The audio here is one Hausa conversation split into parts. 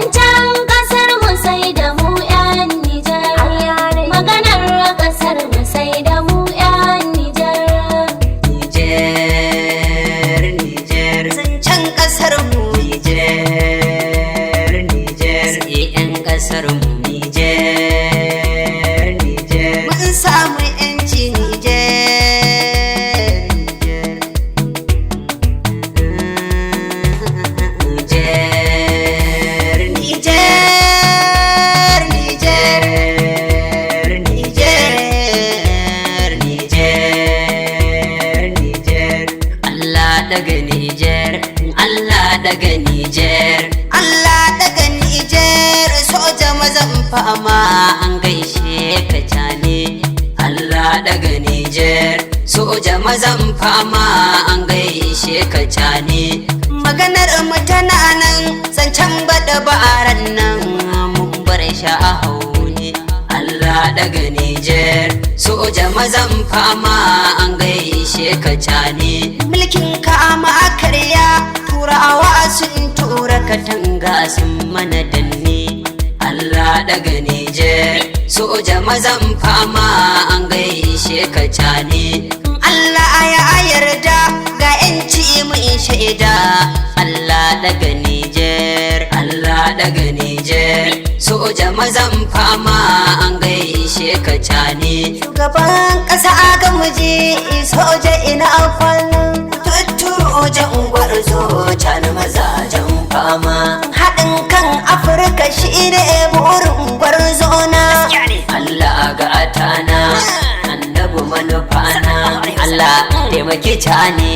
Zancen kasar mu sai da mu 'yan Nijar. Maganar kasar mu sai da mu 'yan Nijar. Niger, Niger, zancen kasar mu. Niger, Niger, sai 'yan kasar mu. Niger, Niger, mun samu 'yanci. Niger, Niger, Niger, Niger, Niger, Niger, Niger, Niger. Allah daga Niger, Allah daga Niger, Allah daga Niger, soja mazan fama an gaishe ka cane. Allah daga Niger, soja mazan fama an gaishe ka cane. Maganar mu tana nan, zancen bada ba'aran nan mun bar shi a haune. Allah daga Niger, soja mazan fama an gaishe ka cane. Mulkin kama karya, turawa sun tura katanga sun mana danne. Allah daga Niger, soja mazan fama an gaishe ka cane. Allah ya yarda ga 'yanci mun shaida. Allah daga Niger, Allah daga Niger, soja mazan fama an gaishe ka cane. Shugaban ƙasa ga muje soja ina kwana. Tutturo jan gwarzo can mazajen fama. Haɗin kan Afirka shi ne burin gwarzona. Allah ga atana, annabi manufana, Allah taimaki cani.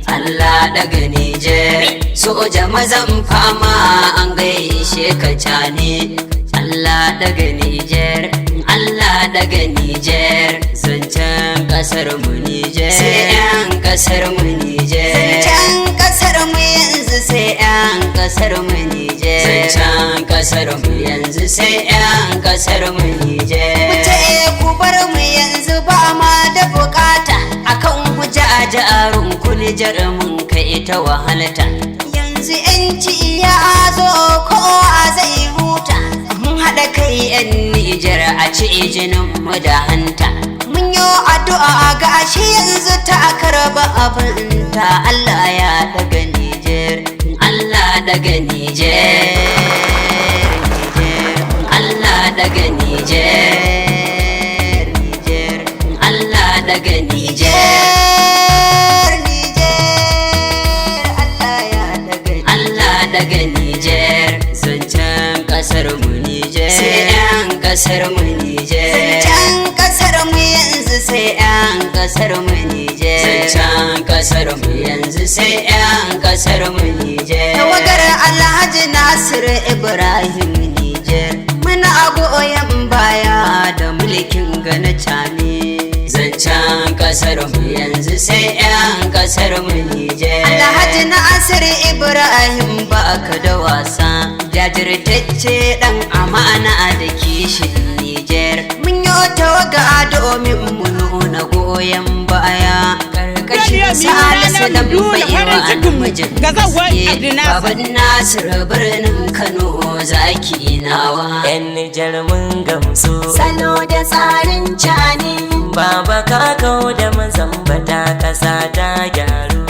Allah daga Niger, soja mazan fama an gaishe ka cani. Allah daga Niger, Allah daga Niger, zancen kasar mu Niger, sai 'yan kasar mu Niger. Zancen kasar mu yanzu sai 'yan kasar mu Niger. Zancen kasar mu yanzu sai 'yan kasar mu Niger. Mu ce ku bar mu yanzu ba ma da bukata akan hujja jarun ku Nijar mun kai ta wahalta. Yanzu 'yanci ya zo, kowa zai huta. Mun haɗa kai 'yan Nijar a ci jinin mu da hanta. Mun yi addu'a ga shi yanzu ta karba abinta. Allah ya daga Nijar, Allah daga Nijar, Allah daga Nijar, Nijar, Allah daga Nijar, Nijar, Allah ya daga, Allah daga Nijar, zancen kasar mu Nijar, sai 'yan kasar mu Nijar. Zancen kasar mu yanzu sai 'yan kasar mu Nijar. Zancen kasar mu yanzu sai 'yan kasar mu Nijar. Tawagar Alhaji Nasir Ibrahim Nijar. Muna goyon baya da mulkin gana cani. Zancen kasar mu yanzu sai 'yan kasar mu Nijar. Alhaji Nasir Ibrahim baka da wasa. Jajirtacce dan amana da kishin Nijar. Mun yi tawaga domin mu nuna goyon baya. Karkashin Salisu dan baiwa namijin gaske. Baban Nasir birnin Kano zaki nawa. Yan Nijar mun gamsu. Salo da tsarin cani. Baba ka kau da mazambata, ƙasa ta gyaru.